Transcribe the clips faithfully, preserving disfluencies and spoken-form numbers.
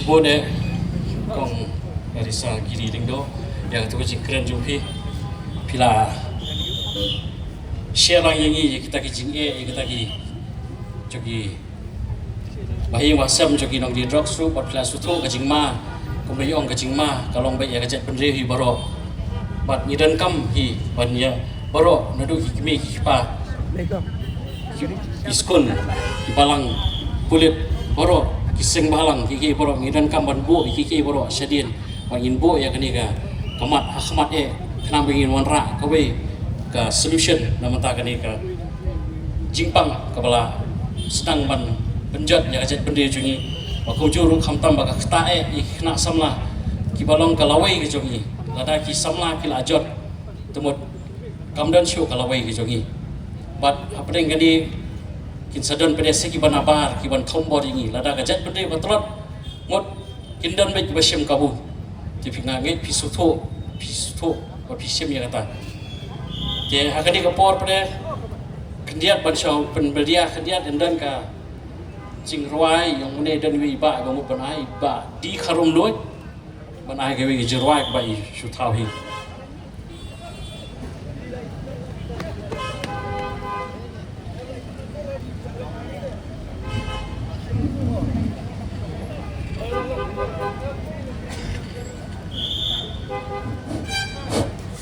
Bun eh, Kong Marisa Giri Lyngdoh, ïa katu ka jingkren jong phi, phi la share lang ïa ngi ïa kita ki jingeh, ïa kita ki jong ki bahaïing bahasem jong ki nongdie drugs ruh, bad phi la sngewthuh ka jingma, kumba ïong ka jingma ka long beit ïa ka jaitbynriew hi baroh. Bad ngi donkam hi ban ïa baroh, naduh ki kmie ki kpa, ki skun, ki balang pulit baroh, ki seng bhalang, ki ki baroh, ngi donkam ban buh ki ki baroh shadien. Bad ngin buh ïa kane ka, ka mat ha khmat eh, khnang ba ngin wanrah kawei ka solution na bynta kane ka jingpang kaba la sdang ban pynjot ïa ka jaitbynriew jong ngi. Bad kumjuh ruh khamtam ba ka ktah eh ïa ki khynnah samla kiba long ka lawei ka jong ngi. Lada ki samla ki la jot, te mut kam don shuh ka lawei ka jong ngi. Bad hapdeng kane kin sa don pat de sa kiba nabar, kiban thombor ïa ngi. Lada ka jaitbynriew ka tlot, mut kin don beit kiba shim kabu. Te phi, nga ngeit phi sngewthuh, phi sngewthuh ba phi shim ïa kata. Te ha kane ka por pat de khyndiat ban shu pynbeit khyndiat, yn don ka jingrwai, ïa une don iwei i bah ba mut ban ai, i Bah D. Kharumnuid, ban ai kawei ka jingrwai ba i shu thaw hi.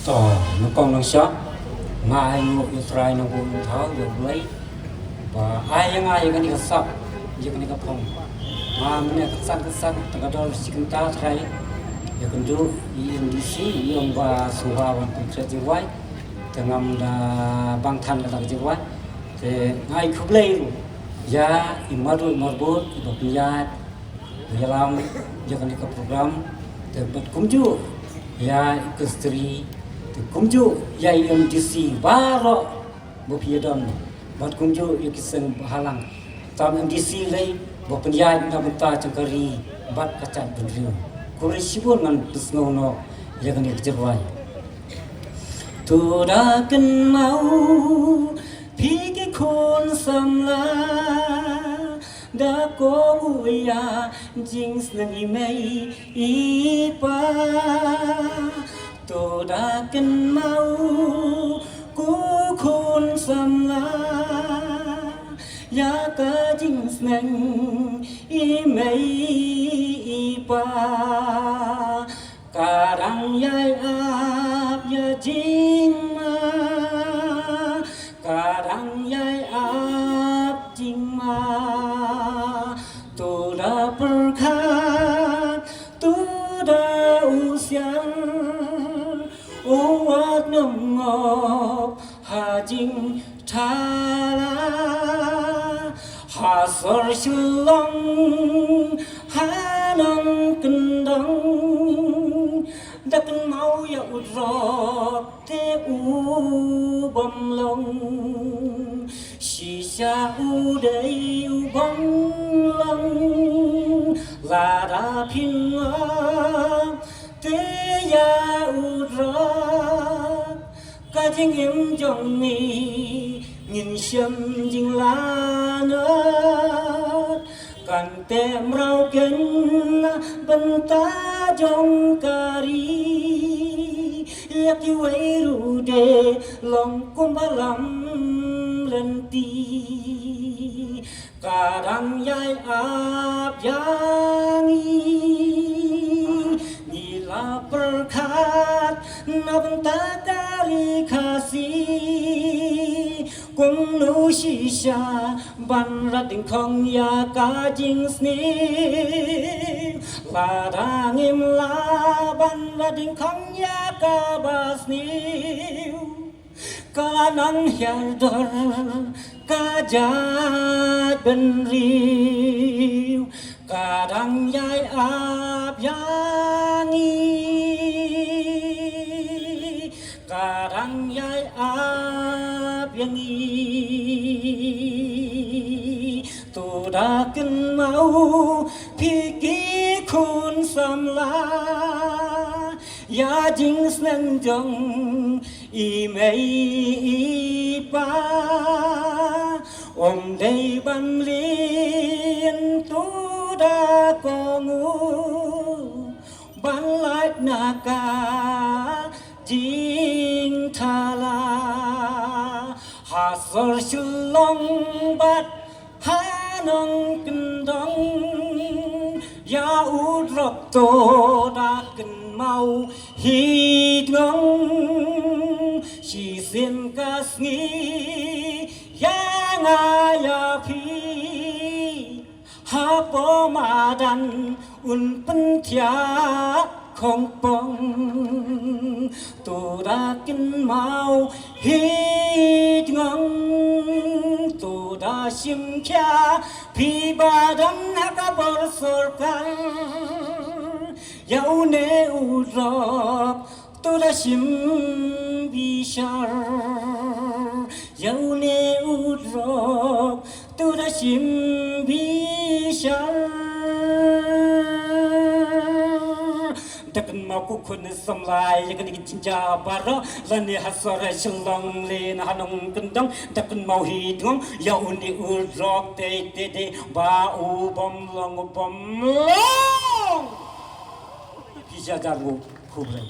To, nyngkong nyngshah, nga ai nguh ïa U Trai Nongbuh Nongthaw, ïa U Blei ba ai ïa nga ïa kane ka sap, ïa kane ka phong. Nga mynne kynsan kynsan, tang ka dor shi kynta trai, ïakynduh ïa i M D C, ïa u Bah Sngewbha wan pynkhreh jingrwai. Te ngam da bang than kata ka jingrwai. Te nga ai khublei ruh ïa i Madu i Marbud iba pynïaid, ba ïalam ïa kane ka program. Te bad kumjuh ïa i Kustri, te kumjuh ïa i M D C baroh ba phi ïadon, bad kumjuh ïa ki seng bhalang. Tam M D C lei ba pynïaid na bynta jong ka ri bad ka jaitbynriew. Khublei shibun, ngan pynsngew noh ïa kane ka jingrwai. To da kynmaw phi ki khun samla, da kohnguh ïa jingsneng i mei i pa. To da kynmaw ko khun samla ïa ka jingsneng i mei i pa. Ka dang ïai ap ïa jingma, ka dang ïai ap jingma. To da pyrkhat, to da husiar, u wat nym ngop ha jing thala. Ha sor Shillong, ha nongkyndong, da kynmaw ïa u drok te u bym long. Shisha u dei u bym long, lada phin ngop te ïa u drok. Ka jingim jong ngi ngin shem jinglanot, kan teh mraw keiñ na bynta jong ka ri. Ïa kiwei ruh de long kumba lam lynti. Ka dang ïai ap ïa ngi, ngi la pyrkhat na bynta ka ri Khasi. Kumno shisha ban rat dyngkhong ïa ka jingsniew, lada ngim lah ban rat dyngkhong ïa kaba sniew. Ka nang hiar dor ka jaitbynriew, ka dang ïai ap ïa ngi, ka dang ïai ap ïa ngi. To da kynmaw phi ki khun samla, ïa jingsneng jong i mei i pa. Ym dei ban lynti, to da Kong u ban lait na ka jingthala ha sor Shillong bad ha nongkyndong. Ïa u drok to da kynmaw hi tnga, shisien ka sngi ïa nga ïa phi hapoh madan un pynthiah khongpong. To da kynmaw hi tnga, to da shim khia phi ba don ha ka bor sorkar. Ïa une u drok to da shim bishar, ïa une u drok to da shim bishar. Da kynmaw ko khun samla ïa kane ka jingjia baroh, lane ha sor Shillong lane ha nongkyndong. Da kynmaw hi tnga ïa une u drok te te te ba u bym long, u bym long. Phi sha jar nguh, khublei.